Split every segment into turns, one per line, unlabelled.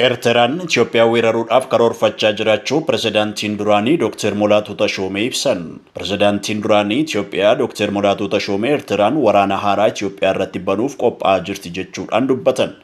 Eertiraan Itoophiyaa weeraruudhaaf karoorfachaa jiraachuu pirezidaantiin duraanii Dr. Mulaatuu Tashoomee ibsan. Pirezidaantiin duraanii Itoophiyaa Dr. Mulaatuu Tashoomee Eertiraan waraana haaraa Itoophiyaa irratti banuuf qophaa'aa jirti jechuudhaan dubbatan.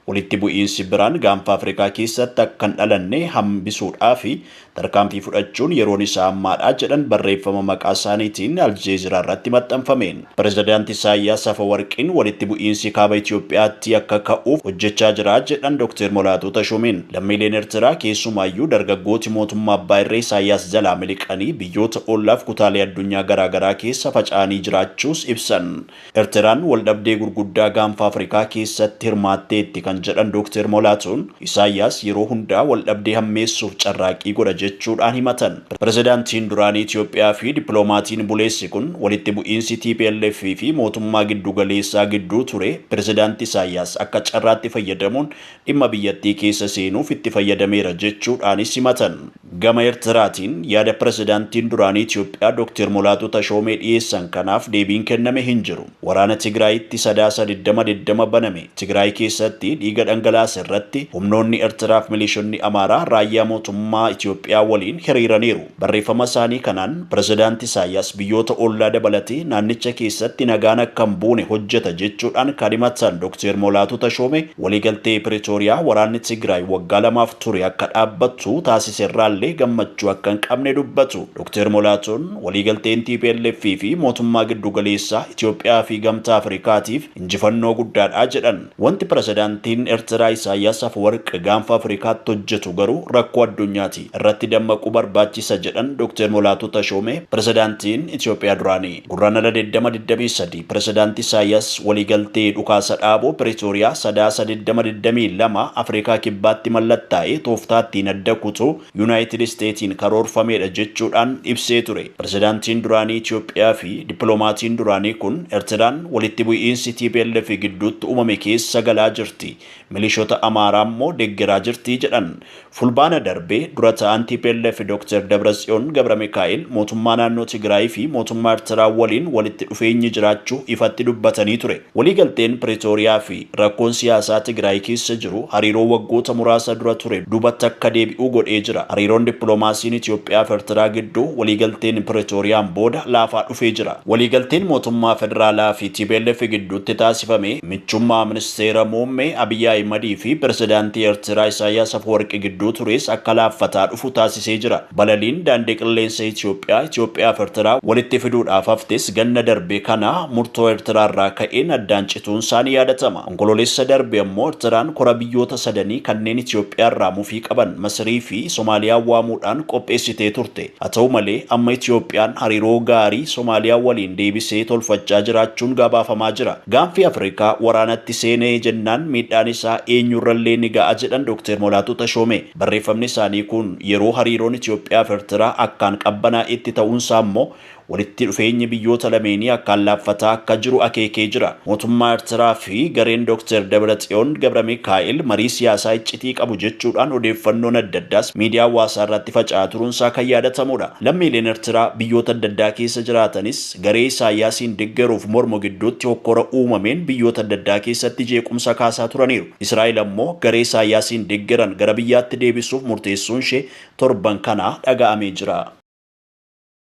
Walitti bu'iinsi biraan gaanfa Afrikaa keessatti akka hin dhalanne hambisuudhaa fi tarkaanfii fudhachuun yeroon isaa ammaadha jedhan barreeffama maqaa isaaniitiin Aljeeziraa irratti maxxanfameen. Pirezidaanti Isaayyaas Afawarqiin walitti bu'iinsi kaaba Itoophiyaatti akka ka'uuf hojjechaa jira jedhan Dr. Mulaatuu Tashoomeen. Lammiileen Eertiraa keessumaayyuu dargaggooti mootummaa abbaa irree Isaayyaas jalaa miliqanii biyyoota ollaaf kutaalee addunyaa garaagaraa keessa faca'anii jiraachuus ibsan. Eertiraan waldhabdee gurguddaa gaanfa Afrikaa keessatti hirmaatteetti kan jedhan Dr. Molaatuun Isaayyaas yeroo hundaa waldhabdee hammeessuuf carraaqqii godha jechuudhaan himatan. Pirezidaantiin duraanii Itoophiyaa fi dippiloomatiin buleessi kun walitti bu'iinsi TPLF fi mootummaa giddugaleessaa gidduu ture pirezidaanti Isaayyaas akka carraatti fayyadamuun dhimma biyyattii keessa seenuuf itti fayyadameera jechuudhaanis himatan. Gama Eertiraatiin yaada pirezidaantiin duraanii Itoophiyaa Dr. Mulaatuu Tashoomee dhiyeessan kanaaf deebiin kenname hin jiru. Waraana Tigraayitti Sadaasa 2020 baname Tigraay keessatti dhiiga dhangalaase irratti humnoonni Eertiraaf milishoonni Amaaraa raayyaa mootummaa Itoophiyaa waliin hiriiraniiru. Barreeffama isaanii kanaan pirezidaanti Isaayyaas biyyoota ollaa dabalatee naannicha keessatti nagaan akka hin buune hojjeta jechuudhaan kan himatan Dr. Mulaatuu Tashoomee waliigaltee Pretooriyaa waraanni Tigraay waggaa lamaaf ture akka dhaabbattu taasiserraallee gammachuu akka hin qabne dubbatu. Dr. Mulaatuun waliigalteen TPLF fi mootummaa giddugaleessaa Itoophiyaa fi gamtaa Afrikaatiif injifannoo guddaadha jedhan. Wanti pirezidaantiin Eertiraa Isaayyaas Afwerqi gaanfa Afrikaatti hojjetu garuu rakkoo addunyaati. Irratti dammaquu barbaachisa jedhan Dr. Mulaatuu Tashoomee pirezidaantiin Itoophiyaa duraanii. Gurraandhala 2023 pirezidaanti Isaayyaas waliigaltee dhukaasa dhaabuu Pretooriyaa Sadaasa 2022 Afrikaa Kibbaatti mallattaa'ee tooftaa ittiin adda kutuu Yuunaayitid Isteetiin karoorfamedha jechuudhaan ibsee ture. Pirezidaantiin duraanii Itoophiyaa fi dippiloomatiin duraanii kun Eertiraan walitti bu'iinsi TPLF gidduutti uumame keessa galaa jirti. Milishoota Amaaraa immoo deeggaraa jirti jedhan. Fulbaana darbee dura ta'an TPLF Dr. Dabratsiyoon Gabra Mikaa'el mootummaa naannoo Tigraay fi mootummaa Eertiraa waliin walitti dhufeenyi jiraachuu ifatti dubbatanii ture. Waliigalteen Pretooriyaa fi rakkoon siyaasaa Tigraay keessa jiru hariiroo waggoota muraasa dura ture duubatti akka deebi'uu godhee jira. Hariiroon dippiloomaasiin Itoophiyaa fi Eertiraa gidduu waliigalteen Pretooriyaan booda laafaa dhufee jira. Waliigalteen mootummaa federaalaa fi TPLF gidduutti taasifame michummaa ministeera muummee Abiyyi Ahimadii fi pirezidaantii Eertiraa Isaayyaas Afwerqi gidduu tures akka laaffataa dhufu taasisee jira. Balaliin daandii qilleensa Itoophiyaa Itoophiyaa fi Eertiraa walitti fiduudhaaf haftes ganna darbe kana murtoo Eertiraa irraa ka'een addaan cituun isaanii yaadatama. Onkololeessa darbe ammoo Eertiraan kora biyyoota sadanii kanneen Itoophiyaa irraa mufii qaban Masirii fi Somaaliyaa waamuudhaan qopheessitee turte. Haa ta'u malee amma Itoophiyaan hariiroo gaarii Somaaliyaa waliin deebisee tolfachaa jiraachuun gabaafamaa jira. Gaanfi Afrikaa waraanatti seenee jennaan miidhaan isaa eenyurrallee ni ga'a jedhan Dr. Mulaatuu Tashoomee. Barreeffamni isaanii kun yeroo hariiroon Itoophiyaa fi Eertiraa akkaan qabbanaa'etti ta'uunsaa immoo walitti dhufeenyi biyyoota lameenii akkaan laaffataa akka jiru akeekee jira. Mootummaa Eertiraa fi gareen Dr. Dabratsiyoon Gabra Mikaa'el marii siyaasaa iccitii qabu jechuudhaan odeeffannoon adda addaas miidiyaa hawaasaa irratti faca'aa turuunsaa kan yaadatamudha. Lammiileen Eertiraa biyyoota adda addaa keessa jiraatanis garee Isaayyaasiin deeggaruuf mormu gidduutti hokkora uumameen biyyoota adda addaa keessatti jeequmsa kaasaa turaniiru. Israa'el ammoo garee Isaayyaasiin deeggaran gara biyyaatti deebisuuf murteessuun ishee torban kana dhaga'amee jira.